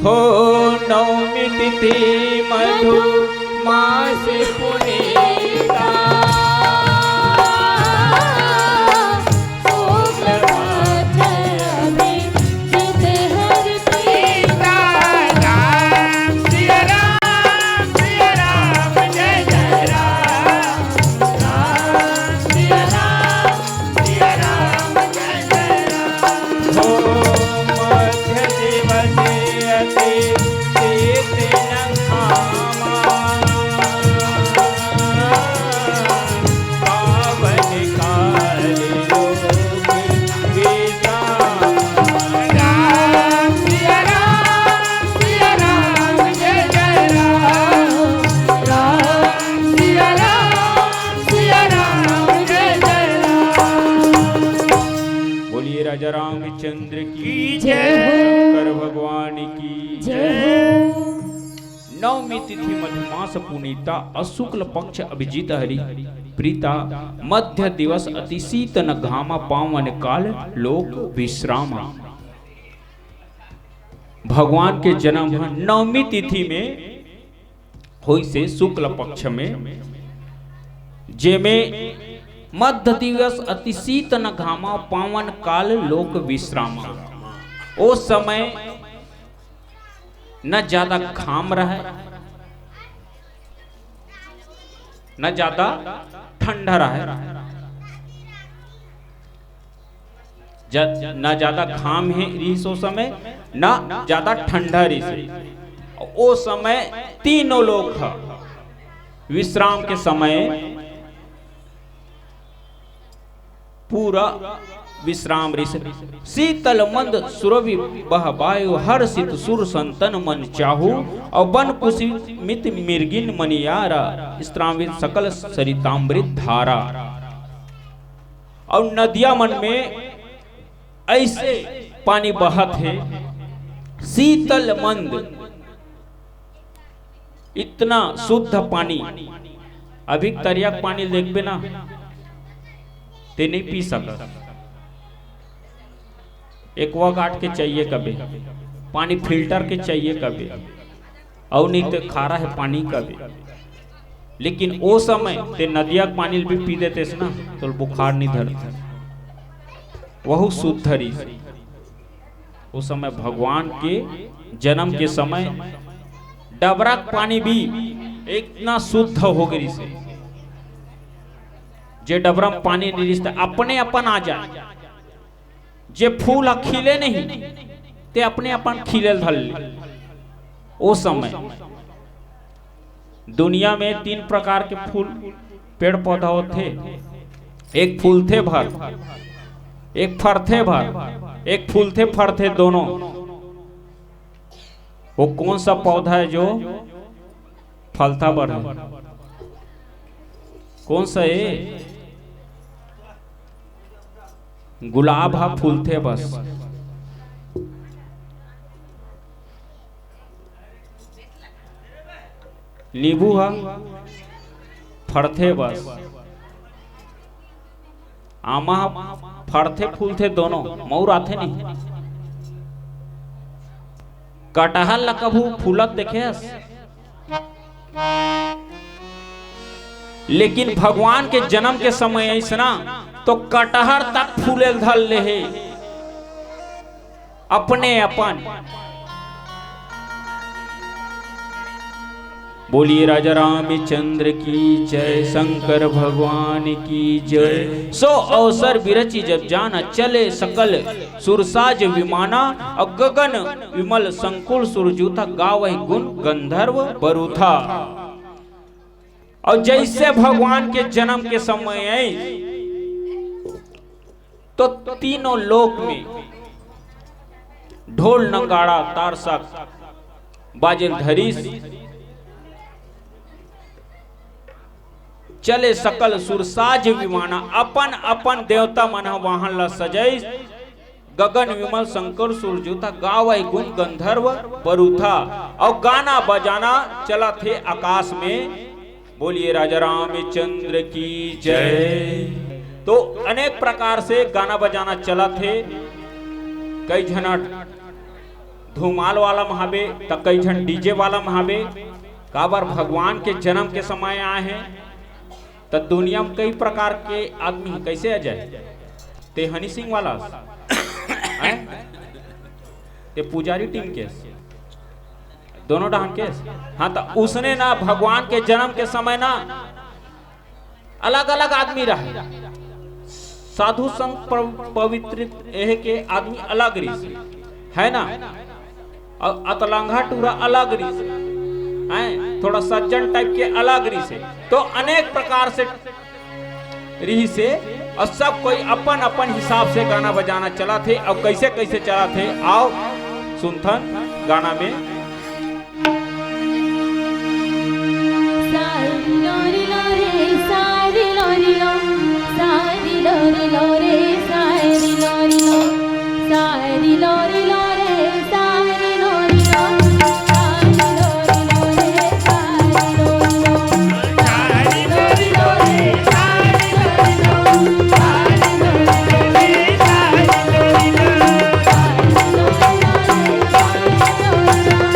हो नवमी तिथि मधु मास पुनीता, शुक्ल पक्ष अभिजित हर प्रीता। राम सिया राम, सिया राम, जय जय राम। राम सिया राम, सिया राम, जय जय राम। हो मध्य दिवस अति शीत न घामा, पावन काल लोक विश्राम। राम सिया राम, सिया राम, जय जय राम। राम सिया राम, सिया राम, जय जय राम। बोलिए राजा रामचंद्र की जय हो। शंकर भगवान की जय हो। नवमी तिथि मधुमास पुनीता, अशुक्ल पक्ष अभिजित हरि प्रीता, मध्य दिवस अति शीत न घामा, पावन काल लोक विश्रामा। भगवान के जन्म ह नवमी तिथि में होइसे शुक्ल पक्ष में, जेमे मध्य दिवस अति शीत न घामा, पावन काल लोक विश्रामा। ओ समय न ज्यादा घाम रहय, न ज्यादा ठंडा रहय। ज-, न ज्यादा घाम हे रिहिस ओ समय, न ज्यादा ठंडा रिहिस। ओ समय तीनों लोक ह विश्राम के समय पूरा विश्राम रिहिस। शीतल मंद सुरभि बह वायु, हर्षित सुर संतन मन चाहू। अउ बन पुष्पित मृगिन मनियारा, स्त्रावित सकल सरितामृत धारा। अउ नदिया मन में ऐसे पानी बहत हे, शीतल मंद, इतना शुद्ध पानी। अभी तरिया के पानी देखबे ना, ते नहीं पी सकत। एक्वागार्ड के चाहिए कबे, पानी फिल्टर के चाहिए कबे, अउ नहीं तो खारा हे पानी कबे। लेकिन ओ समय ते नदिया के पानी भी पी देतेस ना, तो बुखार नहीं धरता। वहू शुद्ध रिहिस। ओ समय भगवान के जन्म के समय डबरा के पानी भी इतना शुद्ध हो गे रिहिस, जे डबरा में पानी नहीं रिहिस त अपने अपन आ जाए। जे फूल ह खिले नहीं, ते अपने अपन खिले धर ले। ओ समय दुनिया में तीन प्रकार के फूल, पेड़ पौधा होथे। एक फूलथे भर, एक फरथे भर, एक फूलथे फरथे दोनों। वो कौन सा पौधा है जो फलता भर है? कौन सा है? गुलाब हा फूलथे बस। नींबू हा फरथे बस। आमा हा फरथे फूलथे दोनों, मउर आथे नहीं। कटहल ला कभू फूलत देखे हस? लेकिन भगवान के जन्म के समय अइसना तो कटहर तक फूले धर ले हे। अपने अपन। बोलिए राजा रामचंद्र की जय, शंकर भगवान की जय। सो अवसर बिरचि जब जाना, चले सकल सुरसाज विमाना। अउ गगन विमल संकुल सुरजूथा, गावहि गुण गंधर्व बरूथा। अउ जइसे भगवान के जन्म के समय अइस, तो तीनों लोक में ढोल नगाड़ा तारसा बाजे ल धरिस। चले सकल सुरसाज विमाना, अपन अपन देवता मन ह वाहन ला सजाइस। गगन विमल संकुल सुरजूथा, गावै गुण गंधर्व बरूथा। अउ गाना बजाना चलत हे आकाश में। बोलिए राजा रामचंद्र की जय। तो अनेक प्रकार से गाना बजाना चलत हे। कई झन धुमाल वाला महाबे, त कई झन डीजे वाला महाबे। काबर भगवान के जन्म के समय आए हे, त दुनिया में कई प्रकार के आदमी हे। कैसे अजय? ते हनी सिंह वाला हस? हैं? ते पुजारी टीम के हस? दोनों डहान के हस? हाँ, त उसने ना भगवान के जन्म के समय ना अलग-अलग आदमी रहे। साधु संग प-, पवित्र एह के आदमी अलग रिहिस, है ना? अउ अतलंगा टूरा अलग रिहिस, हैं? थोड़ा सज्जन टाइप के अलग रिहिस। तो अनेक प्रकार से रिहिस हे, अउ सब कोई अपन-अपन हिसाब से गाना बजाना चलाथे। अउ कैसे-कैसे चलाथे, आओ सुनथन गाना में। सारी लो रे लो रे, सारी लो रे लो, सारी लो रे लो रे, सारी लो रे लो, सारी लो रे लो रे, सारी लो रे लो, सारी लो रे लो रे, सारी लो रे लो, सारी लो रे लो रे, सारी लो रे लो, सारी लो रे लो रे, सारी लो रे लो, सारी लो रे लो रे, सारी लो रे लो।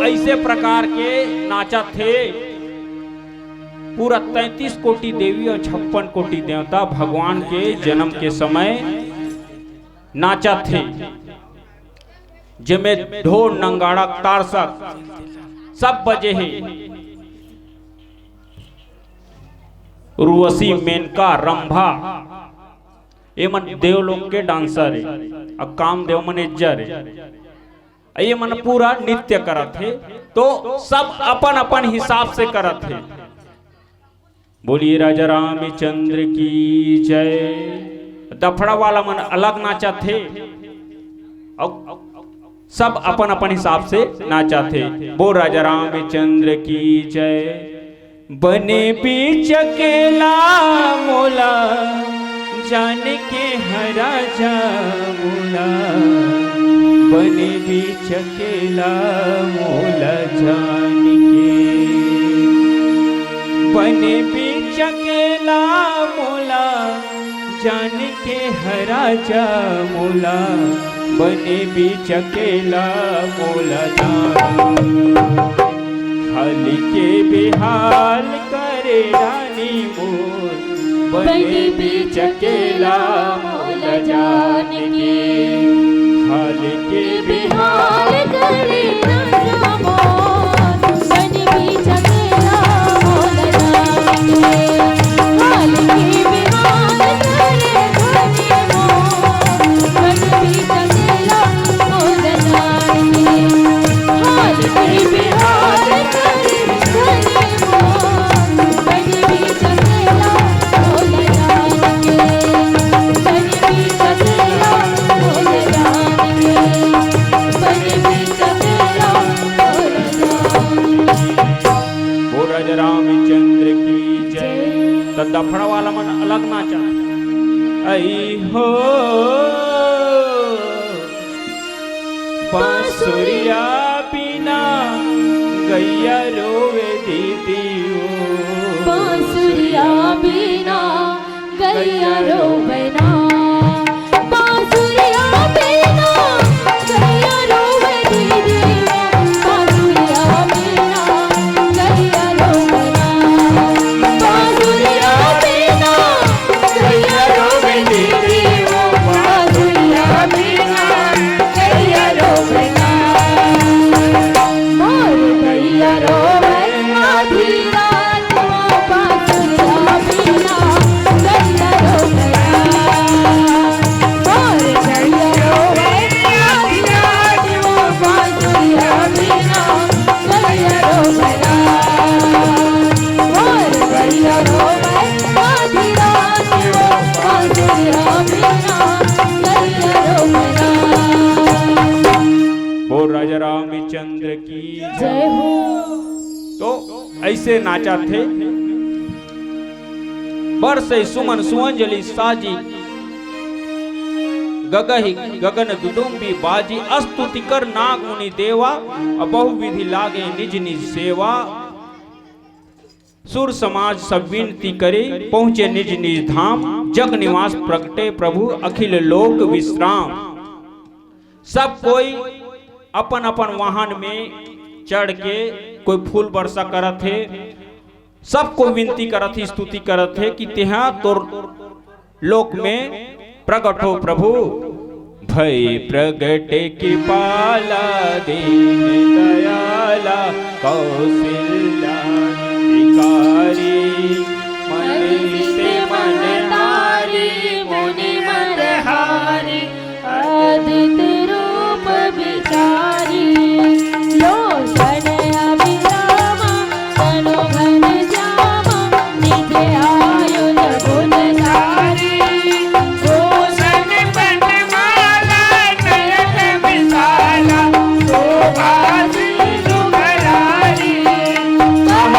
ऐसे प्रकार के नाचत हे। पूरा तैंतीस कोटि देवी अउ छप्पन कोटि देवता भगवान के जन्म के समय नाचत हे, जेमे ढोल, नंगाड़ा, तारसक सब बजे हे। उर्वशी, मेनका, रंभा, ये मन देवलोक के डांसर हे, अउ कामदेव मन एज्जर हे। ये मन पूरा नृत्य करत हे, तो सब अपन अपन हिसाब से करत हे। बोलिए राजा रामचंद्र की जय। दफड़ा वाला मन अलग नाचत हे, अउ सब अपन अपन हिसाब से नाचत हे। बोल राजा रामचंद्र की जय। बने बीच अकेला मोला, जान के हरा जा मोला। बने बीच अकेला मोला, जान के, बने बीच अकेला मोला, जान के हरा जा मोला। बने बीच अकेला मोला, जान, हाल के बेहाल करे रानी मोर। बने बीच अकेला मोला, जान के, हाल के बेहाल करे राजा मोर। बने बीच अकेला मोला, जान के, हाल के बेहाल करे रानी मोर। बने बीच अकेला मोला, जान के, हाल के बेहाल करे रानी मोर। बोल राजा रामचंद्र की जय। त दफड़ा वाला मन अलग नाचा। आई हो बांसुरिया बिना गैया रोवे दीदी ओ। बांसुरिया बिना गैया रोवे ना। बांसुरिया बिना गैया रोवे दीदी ओ। बांसुरिया बिना गैया रोवे ना। बांसुरिया बिना गैया रोवे दीदी ओ। बांसुरिया बिना गैया रोवे ना। मोर गैया रोवे आधी रात में। बांसुरिया बिना गैया रोवे ना। मोर गैया रोवे आधी रात में। बांसुरिया बिना गैया रोवे ना। मोर गैया रोवे आधी रात में। बांसुरिया बिना गैया रोवे ना। बोल राजा रामचंद्र की जय हो। तो ऐसे नाचा थे। बरसे सुमन सुअंजलि साजी, गगहि गगन दुदुम्बि बाजी। स्तुति कर नाग मुनि देवा, अ बहु विधि लागे निज निज सेवा। सुर समाज सब विनती करे, पहुँचे निज निज धाम। जग निवास प्रगटे प्रभु, अखिल लोक विश्राम। सब कोई अपन अपन वाहन में चढ़ के कोई फूल वर्षा करत हे, सबको विनती करत हे, स्तुति करत हे कि तेहा तोर लोक में प्रगट हो प्रभु। भई प्रगट कृपाला दीन दयाला कौशल्या हितकारी। मन जिते मन तारी मुनि मन हारी। अद्भुत रूप विचारी। लोचन अभिराम तनु घन श्याम निज आयुध गुण धारी। भूषण पटमाला नयन विशाला शोभा सिंधु भरारी। कह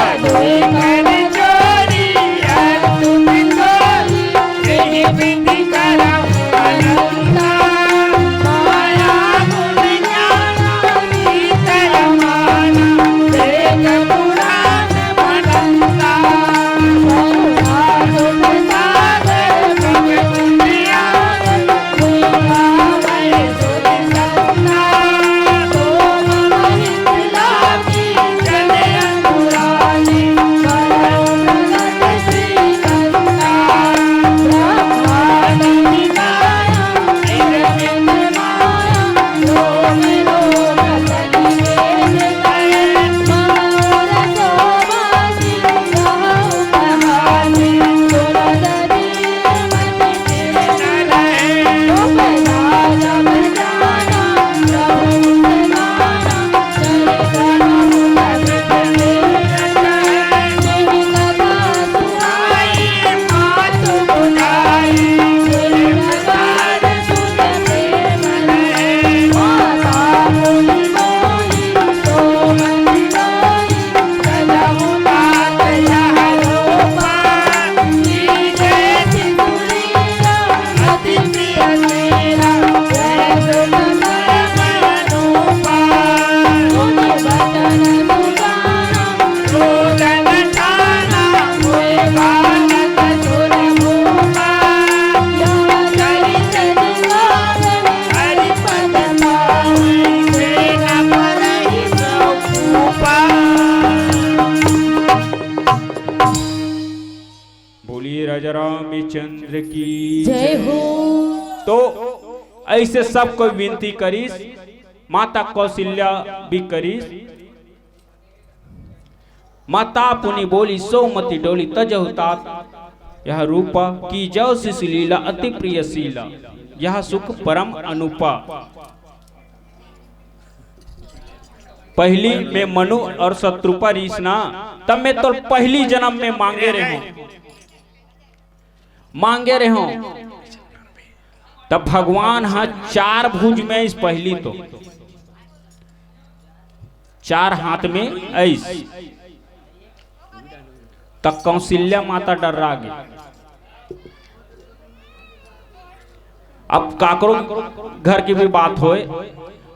रामचंद्र की जय हो। तो ऐसे सब कोई विनती करिस, माता कौशल्या भी करिस। माता पुनि बोली सो मति डोली, तजहु तात यह रूपा, कीजउ शिशु लीला अति प्रिय शीला, यह सुख परम अनूपा। पहली में मनु और शतरूपा रिहिस ना, तब में तो पहली जन्म में मांगे रहे हंव, मांगे रहे हंव। तब भगवान ह चार भुज में आइस, पहली तो चार हाथ में आइस, त कौशल्या माता डर्रा गे। अब काकरो घर की भी बात होय,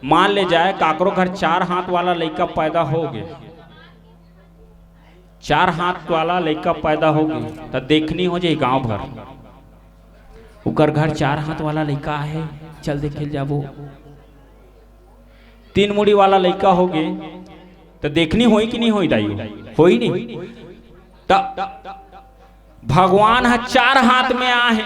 मान ले जाए काकरो घर चार हाथ वाला लइका पैदा हो गे, चार हाथ वाला लइका पैदा हो गे, त देखनी हो जाही गांव भर, ओकर घर चार हाथ वाला लइका आहे, चल देखे ल जाबो। तीन मुड़ी वाला लइका हो गे, त देखनी होही कि नहीं होही दाई? होही नहीं। त भगवान ह चार हाथ में आहे,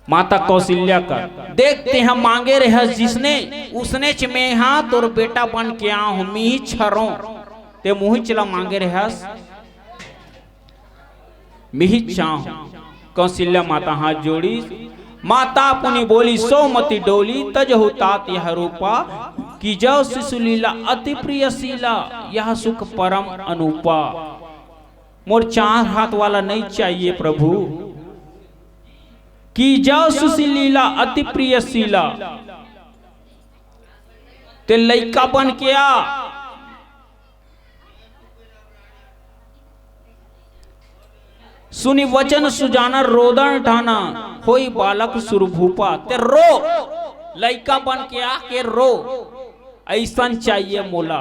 माता कौशल्या कर, देख तेंह मांगे रहस जिसने, उसनेच मेंहा तोर बेटा बन के आए हंव, मिहिच हरंव, तें मुहिच ला मांगे रहस, मिहिच आए हंव। कौशल्या माता हाथ जोड़िस, माता पुनि बोली सो मति डोली, तजहु तात यह रूपा, कीजउ शिशु लीला अति प्रिय शीला, यह सुख परम अनूपा। मोर चार हाथ वाला नहीं चाहिए प्रभु, कीजउ शिशु लीला अति प्रिय शीला, तें लइका बन के आ। सुनि वचन सुजाना रोदन ठाना, होई बालक सुरभूपा। तें रो, लइका बन के आ के रो, अइसन चाहिए मोला।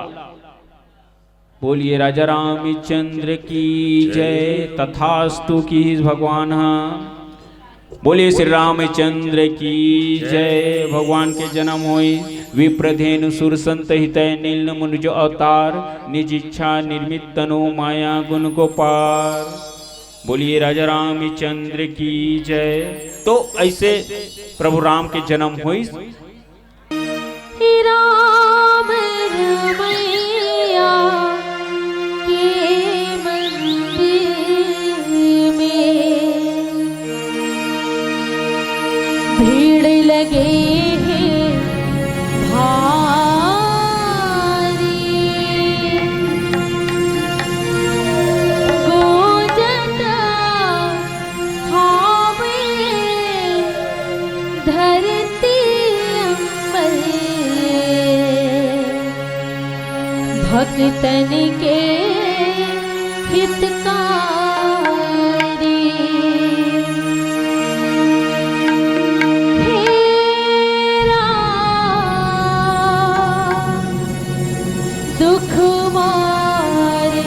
बोलिए राजा रामचंद्र की जय। तथास्तु किहिस भगवान ह। बोलिए श्री रामचंद्र की जय। भगवान के जन्म होइस, विप्रधेनु सुरसंत हितै, नील मुनिज अवतार, निज इच्छा निर्मित तनु, माया गुण को पार। बोलिए राजा रामचंद्र की जय। तो ऐसे प्रभु राम के जन्म होइस। हे राम रमैया के मंदिर में भीड़ लगे हे भारी। गूंजत हावे धरती अंबर, भक्तन के हितकारी। हे राम, दुख मारे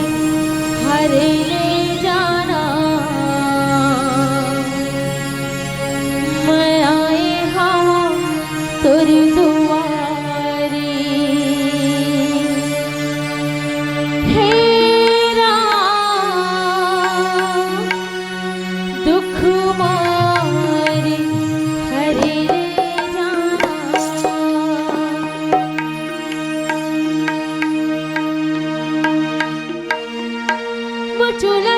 हर ले जाना, मैं आए हवा तोर दुआरी। हे राम, दुख मारे हर ले जाना। मुचुला